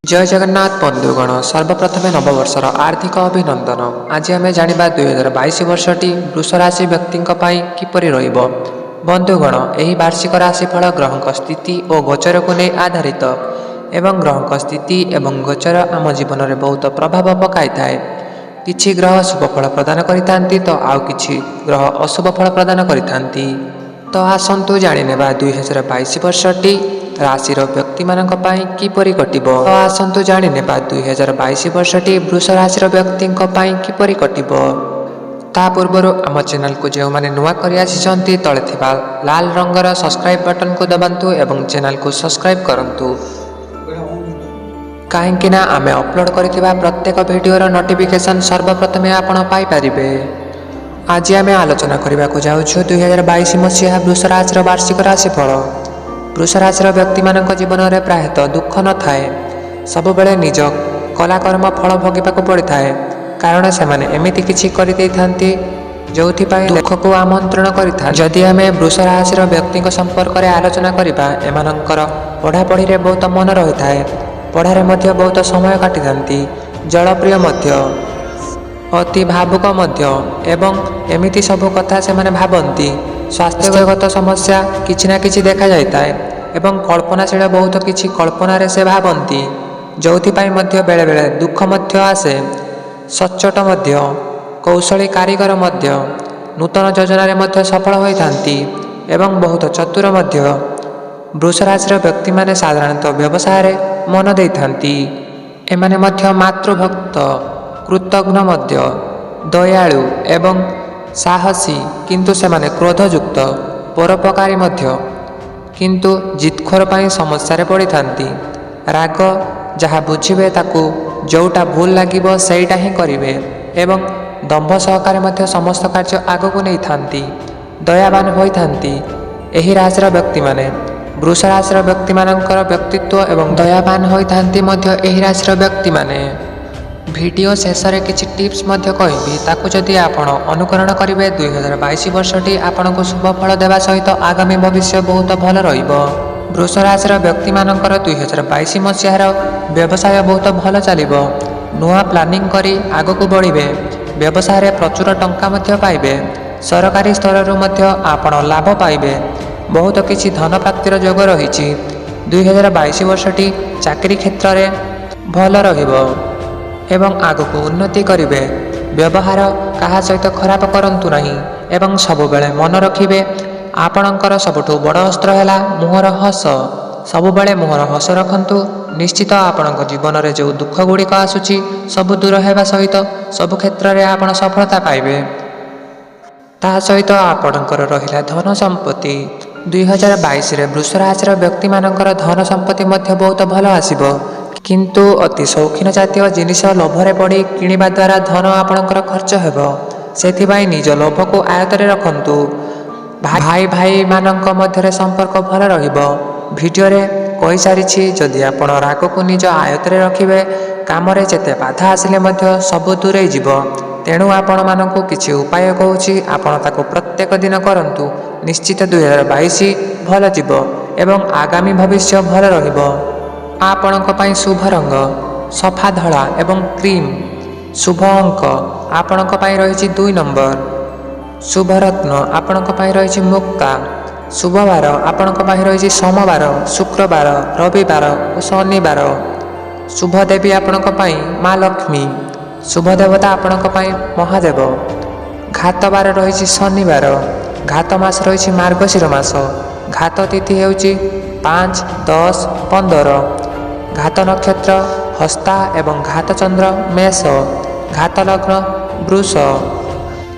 ଜୟ ଜଗନ୍ନାଥ ବନ୍ଧୁଗଣ, ସର୍ବପ୍ରଥମେ ନବବର୍ଷର ହାର୍ଦ୍ଦିକ ଅଭିନନ୍ଦନ। ଆଜି ଆମେ ଜାଣିବା 2022 ବର୍ଷଟି ବୃଷ ରାଶି ବ୍ୟକ୍ତିଙ୍କ ପାଇଁ କିପରି ରହିବ। ବନ୍ଧୁଗଣ, ଏହି ବାର୍ଷିକ ରାଶିଫଳ ଗ୍ରହଙ୍କ ସ୍ଥିତି ଓ ଗୋଚରକୁ ନେଇ ଆଧାରିତ ଏବଂ ଗ୍ରହଙ୍କ ସ୍ଥିତି ଏବଂ ଗୋଚର ଆମ ଜୀବନରେ ବହୁତ ପ୍ରଭାବ ପକାଇଥାଏ। କିଛି ଗ୍ରହ ଶୁଭ ଫଳ ପ୍ରଦାନ କରିଥାନ୍ତି ତ ଆଉ କିଛି ଗ୍ରହ ଅଶୁଭ ଫଳ ପ୍ରଦାନ କରିଥାନ୍ତି। ତ ଆସନ୍ତୁ ଜାଣିନେବା 2022 ବର୍ଷଟି ରାଶିର ବ୍ୟକ୍ତିମାନଙ୍କ ପାଇଁ କିପରି କଟିବ। ତ ଆସନ୍ତୁ ଜାଣିନେବା 2022 ବର୍ଷଟି ବୃଷ ରାଶିର ବ୍ୟକ୍ତିଙ୍କ ପାଇଁ କିପରି କଟିବ। ତା ପୂର୍ବରୁ ଆମ ଚ୍ୟାନେଲକୁ ଯେଉଁମାନେ ନୂଆ କରି ଆସିଛନ୍ତି, ତଳେ ଥିବା ଲାଲ ରଙ୍ଗର ସବସ୍କ୍ରାଇବ୍ ବଟନକୁ ଦବାନ୍ତୁ ଏବଂ ଚ୍ୟାନେଲକୁ ସବସ୍କ୍ରାଇବ୍ କରନ୍ତୁ, କାହିଁକି ନା ଆମେ ଅପଲୋଡ଼ କରିଥିବା ପ୍ରତ୍ୟେକ ଭିଡ଼ିଓର ନୋଟିଫିକେସନ୍ ସର୍ବପ୍ରଥମେ ଆପଣ ପାଇପାରିବେ। ଆଜି ଆମେ ଆଲୋଚନା କରିବାକୁ ଯାଉଛୁ 2022 ମସିହା ବୃଷ ରାଶିର ବାର୍ଷିକ ରାଶିଫଳ। ବୃଷ ରାଶିର ବ୍ୟକ୍ତିମାନଙ୍କ ଜୀବନରେ ପ୍ରାୟତଃ ଦୁଃଖ ନଥାଏ। ସବୁବେଳେ ନିଜ କଲାକର୍ମ ଫଳ ଭୋଗିବାକୁ ପଡ଼ିଥାଏ, କାରଣ ସେମାନେ ଏମିତି କିଛି କରିଦେଇଥାନ୍ତି ଯେଉଁଥିପାଇଁ ଦୁଃଖକୁ ଆମନ୍ତ୍ରଣ କରିଥାନ୍ତି। ଯଦି ଆମେ ବୃଷ ରାଶିର ବ୍ୟକ୍ତିଙ୍କ ସମ୍ପର୍କରେ ଆଲୋଚନା କରିବା, ଏମାନଙ୍କର ପଢ଼ାପଢ଼ିରେ ବହୁତ ମନ ରହିଥାଏ। ପଢ଼ାରେ ମଧ୍ୟ ବହୁତ ସମୟ କାଟିଥାନ୍ତି। ଜଳପ୍ରିୟ ମଧ୍ୟ, ଅତି ଭାବୁକ ମଧ୍ୟ ଏବଂ ଏମିତି ସବୁ କଥା ସେମାନେ ଭାବନ୍ତି। ସ୍ୱାସ୍ଥ୍ୟଗତ ସମସ୍ୟା କିଛି ନା କିଛି ଦେଖାଯାଇଥାଏ ଏବଂ କଳ୍ପନାଶୀଳ, ବହୁତ କିଛି କଳ୍ପନାରେ ସେ ଭାବନ୍ତି, ଯେଉଁଥିପାଇଁ ମଧ୍ୟ ବେଳେବେଳେ ଦୁଃଖ ମଧ୍ୟ ଆସେ। ସଚ୍ଚୋଟ ମଧ୍ୟ, କୌଶଳୀ କାରିଗର ମଧ୍ୟ, ନୂତନ ଯୋଜନାରେ ମଧ୍ୟ ସଫଳ ହୋଇଥାନ୍ତି ଏବଂ ବହୁତ ଚତୁର ମଧ୍ୟ। ବୃଷ ରାଶିର ବ୍ୟକ୍ତିମାନେ ସାଧାରଣତଃ ବ୍ୟବସାୟରେ ମନ ଦେଇଥାନ୍ତି। ଏମାନେ ମଧ୍ୟ ମାତୃଭକ୍ତ, କୃତଘ୍ନ ମଧ୍ୟ, ଦୟାଳୁ ଏବଂ ସାହସୀ, କିନ୍ତୁ ସେମାନେ କ୍ରୋଧଯୁକ୍ତ, ପରୋପକାରୀ ମଧ୍ୟ, କିନ୍ତୁ ଜିଦ୍ଖୋର ପାଇଁ ସମସ୍ୟାରେ ପଡ଼ିଥାନ୍ତି। ରାଗ, ଯାହା ବୁଝିବେ ତାକୁ ଯେଉଁଟା ଭୁଲ ଲାଗିବ ସେଇଟା ହିଁ କରିବେ ଏବଂ ଦମ୍ଭ ସହକାରେ ମଧ୍ୟ ସମସ୍ତ କାର୍ଯ୍ୟ ଆଗକୁ ନେଇଥାନ୍ତି। ଦୟାବାନ ହୋଇଥାନ୍ତି ଏହି ରାଶିର ବ୍ୟକ୍ତିମାନେ। ବୃଷ ରାଶିର ବ୍ୟକ୍ତିମାନଙ୍କର ବ୍ୟକ୍ତିତ୍ୱ ଏବଂ ଦୟାବାନ ହୋଇଥାନ୍ତି ମଧ୍ୟ ଏହି ରାଶିର ବ୍ୟକ୍ତିମାନେ। ଭିଡ଼ିଓ ଶେଷରେ କିଛି ଟିପ୍ସ ମଧ୍ୟ କହିବି। ତାକୁ ଯଦି ଆପଣ ଅନୁକରଣ କରିବେ, 2022 ବର୍ଷଟି ଆପଣଙ୍କୁ ଶୁଭ ଫଳ ଦେବା ସହିତ ଆଗାମୀ ଭବିଷ୍ୟ ବହୁତ ଭଲ ରହିବ। ବୃଷ ରାଶିର ବ୍ୟକ୍ତିମାନଙ୍କର 2022 ମସିହାର ବ୍ୟବସାୟ ବହୁତ ଭଲ ଚାଲିବ। ନୂଆ ପ୍ଲାନିଂ କରି ଆଗକୁ ବଢ଼ିବେ। ବ୍ୟବସାୟରେ ପ୍ରଚୁର ଟଙ୍କା ମଧ୍ୟ ପାଇବେ। ସରକାରୀ ସ୍ତରରୁ ମଧ୍ୟ ଆପଣ ଲାଭ ପାଇବେ। ବହୁତ କିଛି ଧନ ପ୍ରାପ୍ତିର ଯୋଗ ରହିଛି। 2022 ବର୍ଷଟି ଚାକିରି କ୍ଷେତ୍ରରେ ଭଲ ରହିବ ଏବଂ ଆଗକୁ ଉନ୍ନତି କରିବେ। ବ୍ୟବହାର କାହା ସହିତ ଖରାପ କରନ୍ତୁ ନାହିଁ ଏବଂ ସବୁବେଳେ ମନେ ରଖିବେ, ଆପଣଙ୍କର ସବୁଠୁ ବଡ଼ ଅସ୍ତ୍ର ହେଲା ମୁହଁର ହସ। ସବୁବେଳେ ମୁହଁର ହସ ରଖନ୍ତୁ। ନିଶ୍ଚିତ ଆପଣଙ୍କ ଜୀବନରେ ଯେଉଁ ଦୁଃଖ ଗୁଡ଼ିକ ଆସୁଛି, ସବୁ ଦୂର ହେବା ସହିତ ସବୁ କ୍ଷେତ୍ରରେ ଆପଣ ସଫଳତା ପାଇବେ। ତା ସହିତ ଆପଣଙ୍କର ରହିଲା ଧନ ସମ୍ପତ୍ତି। 2022ରେ ବୃଷ ରାଶିର ବ୍ୟକ୍ତିମାନଙ୍କର ଧନ ସମ୍ପତ୍ତି ମଧ୍ୟ ବହୁତ ଭଲ ଆସିବ, କିନ୍ତୁ ଅତି ସୌଖିନ ଜାତୀୟ ଜିନିଷ ଲୋଭରେ ପଡ଼ି କିଣିବା ଦ୍ୱାରା ଧନ ଆପଣଙ୍କର ଖର୍ଚ୍ଚ ହେବ। ସେଥିପାଇଁ ନିଜ ଲୋଭକୁ ଆୟତରେ ରଖନ୍ତୁ। ଭାଇ ଭାଇମାନଙ୍କ ମଧ୍ୟରେ ସମ୍ପର୍କ ଭଲ ରହିବ। ଭିଡ଼ିଓରେ କହିସାରିଛି, ଯଦି ଆପଣ ରାଗକୁ ନିଜ ଆୟତରେ ରଖିବେ, କାମରେ ଯେତେ ବାଧା ଆସିଲେ ମଧ୍ୟ ସବୁ ଦୂରେଇ ଯିବ। ତେଣୁ ଆପଣମାନଙ୍କୁ କିଛି ଉପାୟ କହୁଛି, ଆପଣ ତାକୁ ପ୍ରତ୍ୟେକ ଦିନ କରନ୍ତୁ। ନିଶ୍ଚିତ 2022 ଭଲ ଯିବ ଏବଂ ଆଗାମୀ ଭବିଷ୍ୟ ଭଲ ରହିବ। ଆପଣଙ୍କ ପାଇଁ ଶୁଭ ରଙ୍ଗ ସଫା ଧଳା ଏବଂ କ୍ରିମ୍। ଶୁଭ ଅଙ୍କ ଆପଣଙ୍କ ପାଇଁ ରହିଛି 2 ନମ୍ବର। ଶୁଭ ରତ୍ନ ଆପଣଙ୍କ ପାଇଁ ରହିଛି ମୁକ୍ତା। ଶୁଭବାର ଆପଣଙ୍କ ପାଇଁ ରହିଛି ସୋମବାର, ଶୁକ୍ରବାର, ରବିବାର ଓ ଶନିବାର। ଶୁଭ ଦେବୀ ଆପଣଙ୍କ ପାଇଁ ମା ଲକ୍ଷ୍ମୀ। ଶୁଭ ଦେବତା ଆପଣଙ୍କ ପାଇଁ ମହାଦେବ। ଘାତବାର ରହିଛି ଶନିବାର। ଘାତ ମାସ ରହିଛି ମାର୍ଗଶିର ମାସ। ଘାତ ତିଥି ହେଉଛି 5, 10, 15। ଘାତ ନକ୍ଷତ୍ର ହସ୍ତା ଏବଂ ଘାତ ଚନ୍ଦ୍ର ମେଷ। ଘାତ ଲଗ୍ନ ବୃଷ।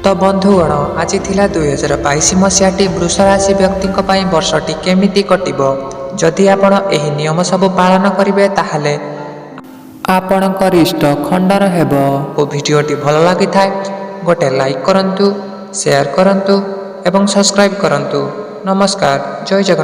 ତ ବନ୍ଧୁଗଣ, ଆଜି ଥିଲା 2022 ମସିହାଟି ବୃଷ ରାଶି ବ୍ୟକ୍ତିଙ୍କ ପାଇଁ ବର୍ଷଟି କେମିତି କଟିବ। ଯଦି ଆପଣ ଏହି ନିୟମ ସବୁ ପାଳନ କରିବେ, ତାହେଲେ ଆପଣଙ୍କ ଇଷ୍ଟ ଖଣ୍ଡନ ହେବ ଓ ଭିଡ଼ିଓଟି ଭଲ ଲାଗିଥାଏ, ଗୋଟେ ଲାଇକ୍ କରନ୍ତୁ, ସେୟାର କରନ୍ତୁ ଏବଂ ସବସ୍କ୍ରାଇବ୍ କରନ୍ତୁ। ନମସ୍କାର, ଜୟ ଜଗନ୍ନାଥ।